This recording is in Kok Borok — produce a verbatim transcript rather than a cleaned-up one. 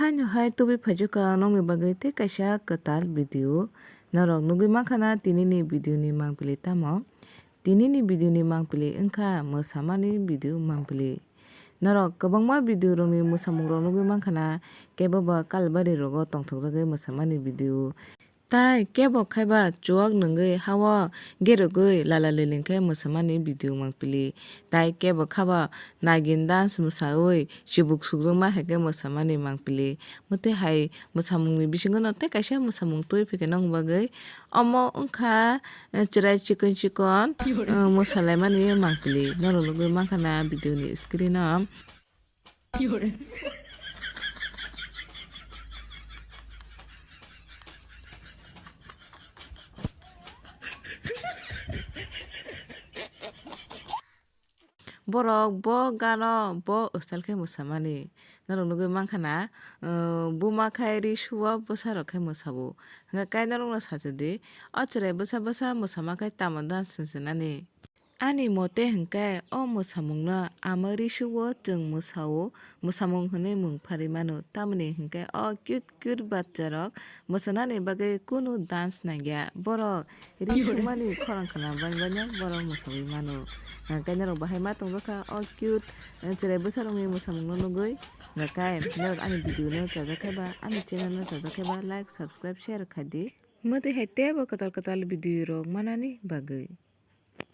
Haino hai tubui phaijokha nokni bagwi tei kaisa kwtal video. Norok nugwi mankha na tinini video ni mangpili tamo? Tinini video ni mangpili wngkha mwsamani video mangpili. Norok kwbangma video rokni mwsamung rok nugwi mankha na, kebo ba kalbari rogo tongthokjagwi mwsamani video. Tai kebo khaiba chuwak nungwi hao gerogwi lala liling khe mwsamani video mangpili. Tai kebo khaba nagin dance mwsawi chibuk sukjakma hai khe mwsamani mangpili. Mwtwi hai mwsamungni bisingo no tei kaisa mwsamung twi phikhe nokni bagwi omo wngkha, eh, chwrai chikon chikon, eh, mwsalaimani mangpili. Norok nugwi mankha na video ni screen o. Borok bo gano bo style khe mwsamani. Norok nugwi mankha na, uh, buma khai ri suo bwsa rok khai mwsao. Hwnkhe kai norokno sajadi, o chwrai bwsa bwsa mwsama khai tamo dance swngjwnani. Ani mote hwnkhe o mwsamungno ama ri suo chwng mwsao, mwsamung hwnwi mung pharwi mano. Tamoni hwnkhe o cute cute bacharok mwsanani bagwi kunu dance nangya. Borok ri sumani khorang khna bai baino borok mwsawi mano. Hwnkhe norok bahai ma tongjakha o cute, eh, chwrai bwsarokni mwsamungno nugwi. Hwnkhe norok ani video no chajak khe ba, ani channel no chajak khe ba, like, subscribe, share khai di. Mwtwi hai teibo kwtal kwtal video rok manani bagwi.